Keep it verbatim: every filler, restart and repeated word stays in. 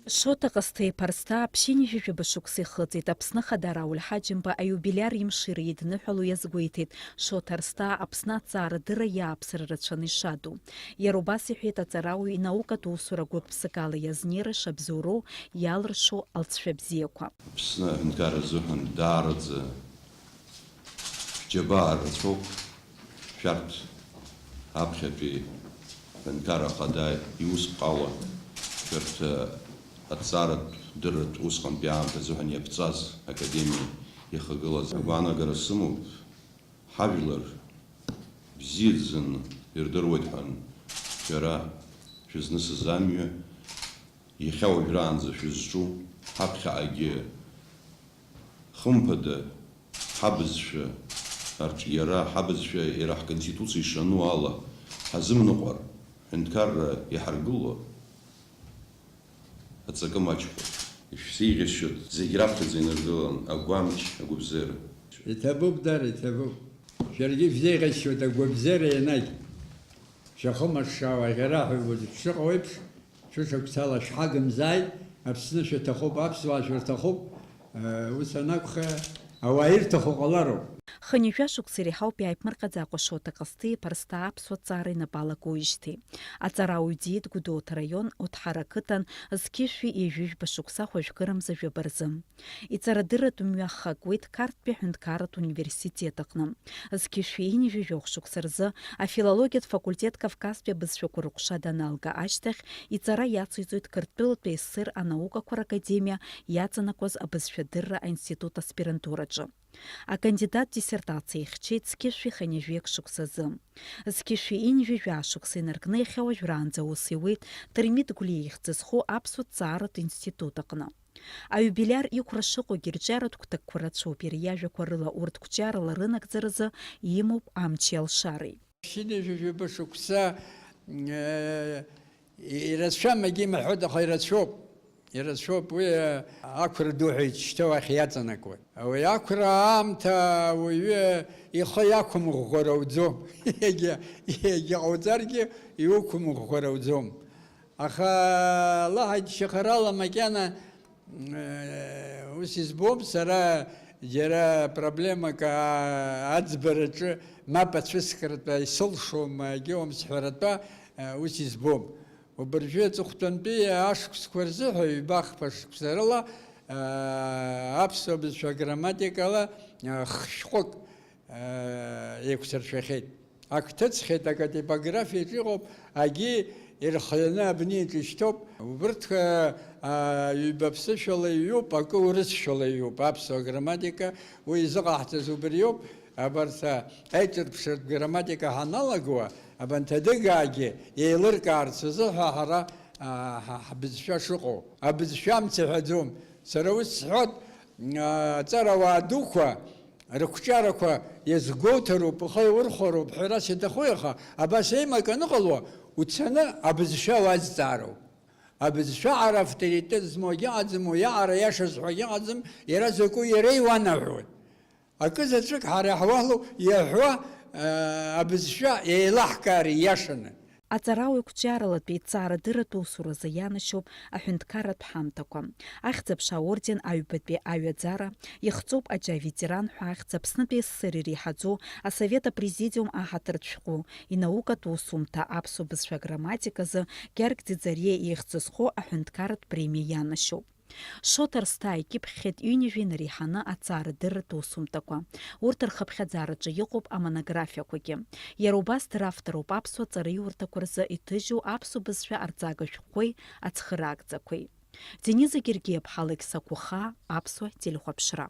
Шоҭа Ҟасҭеи Ԥарсҭаа ԥшьынҩажәи жәаба шықәса ихыҵит. Аԥсны Ахада Рауль Ҳаџьымба аиубилиар имшира идныҳәало иазгәеиҭеит, Шоҭа Рсҭаа Аԥсны аҵаарадырра иааԥсара рацәаны ишаду. Иара убас иҳәеит аҵарауаҩ инаукатә усура гәык-ԥсыкала иазнеира шабзоуроу, иалыршо алҵшәа бзиақәа. Аԥсны аҳәынҭқарра азыҳәан даараӡа шәџьабаа рацәоуп шәарҭ аԥхьатәи аҳәынҭқарра ахада иусԥҟала, шәарҭ аҭҵааратә дырратә усҟантәи аамҭа азыҳәан иаԥҵаз академиа иахагылаз. Агәаанагара сымоуп, ҳажәлар бзиаӡаны ирдыруеит ҳәа шәара шәызнысыз амҩа, иахьа уажәраанӡа шәызҿу, ҳаԥхьаҟагьы хымԥада ҳабызшәа арҿиара, ҳабызшәа иара ҳконституциа ишану ала ҳазымныҟәар, ҳҳәынҭқарра иҳаргыло аҵакы маҷхоит. Ишәзеиӷьасшьоит зегь раԥхьаӡа инаргылан агәамч, агәыбзиара. Иҭабуп, дара, иҭабуп. Шәаргьы ишәзеиӷьасшьоит агәыбзиара ианагь. Шәахымаҽҽауа аӷьараҳәа шәшыҟоу еиԥш, шәышықәсала шәҳагымзааит, Аԥсны шәаҭахуп, аԥсуаа шәырҭахуп, э, ус анакәха, ауаа ирҭаху ҟалароуп. Хынҩажәа шықәса иреиҳауп иааиԥмырҟьаӡакәа Шоҭа Ҟасҭеи Ԥарсҭаа аԥсуа ҵаара инапы алакуижьҭеи. Аҵарауаҩ диит Гәдоуҭа раион Оҭҳара ақыҭан зқьышәи ҩажәи жәба шықәса хәажәкырамза жәаба рзы. Иҵарадырратә мҩа ахакуеит Қарҭтәи аҳәынҭқарратә университет аҟны. Зқьышәи ҩынҩажәи жәохә шықәса рзы афилологиатә факультет Кавказтәи абызшәақәа рыҟәша даналга ашьҭахь, иҵара иациҵоит Қырҭтәылатәи СССР анаукақәа ракадемиа иаҵанакуаз абызшәадырра аинститут аспирантураҿы. Акандидат диссертациа ихьчеит зқьышәи хынҩажәи акы шықәсазы. Зқьышәи ҩынҩажәи жәаа шықәса инаркны иахьа уажәраанӡа аус иуеит Дырмит Гәлиа ихьӡ зху аԥсуа ҭҵааратә институт аҟны. Аиубилиар иқәра шыҟоугьы, рҿиаратә гәҭакқәа рацәоуп, иара иажәақәа рыла урҭ қәҿиарала рынагӡаразы имоуп амчи алшареи. Ԥшьынҩажәи жәаба шықәса, э, ирацәам, егьимаҳәоит, аха ирацәоуп. Ирацәоуп, уи, э, ақәра ду ҳәа ишьҭоу ахь иаҵанакуеит. Уи ақәра аамҭа ауаҩы ихы иақәымӷәӷәар ауӡом. Егьа-, егьа ҟауҵаргьы иуқәымӷәӷәар ауӡом. Аха Аллаҳ иџьшьахарала макьана, э, ус избом, сара џьара проблемак, а-, аӡбараҿы мап ацәыскратәы исылшом, егьаум сҳәаратәа, э, ус избом. Убыржәы аҵыхәтәантәи ашықәсқәа рзыҳәа ҩба-хԥа шықәса рыла, э, аԥсуа бызшәа грамматикала, э, хшәҟәык, э, еиқәсыршәахьеит. Ак ҭыҵхьеит, ак атипографиаҿ иҟоуп, агьи ирхианы абни аҿы ишьҭоуп. Убырҭ, а, ҩба ԥсышәала иҩуп, акы урысшәала иҩуп, аԥсуа грамматика, уи изыҟаҳҵаз убриоуп. Абарҭ, а, аиҿырԥшратә грамматика ҳаналагауа, абанҭ адыгаагьы еилыркаарц азыҳәа ҳара, а, ҳа-, ҳбызшәа шыҟоу. Абызшәа амц иҳәаӡом. Сара ус сҳәоит, а, аҵарауаа дуқәа, рықәҿиарақәа иазгәоуҭароуп, ухы иаурхәароуп ҳәарас иаҭаху, аха абас еимак аныҟало, уцаны абызшәа уазҵаароуп. Абызшәа аҟара авторитет змоугьы ыҟаӡам, уи аҟара иашаз ҳәагьы ыҟаӡам, иара закәу иара иуанаҳәоит. Акы заҵәык ҳара иаҳуалу иаҳәо, э, абызшәа еилаҳкаар ииашаны. Аҵарауаҩ қәҿиаралатәи ҵаарадырратә усуразы ианашьоуп аҳәынҭқарратә ҳамҭақәа. Ахьӡ-аԥша аорден аҩбатәи аҩаӡара, ихҵоуп аџьа аветеран ҳәа ахьӡ Аԥснытәи СССР иреиҳаӡоу асовет апрезидиум аҳаҭыртә шәҟәы, инаукатә усумҭа аԥсуа бызшәа аграмматиказы Георг Ӡиӡариа ихьӡ зху аҳәынҭқарратә премиа ианашьоуп. Шоҭа Рсҭаа икьыԥхьхьеит ҩынҩажәа инареиҳаны аҵаарадырратә усумҭақәа. Урҭ рхыԥхьаӡараҿы иҟоуп амонографиақәагьы. Иара убас дравторуп аԥсуа ҵараиурҭақәа рзы иҭыжьу аԥсуа бызшәа арҵага шәҟәқәеи ацхыраагӡақәеи. Дениза Гергиаԥҳа, Алықьса Қәыхаа, Аԥсуа телехәаԥшра.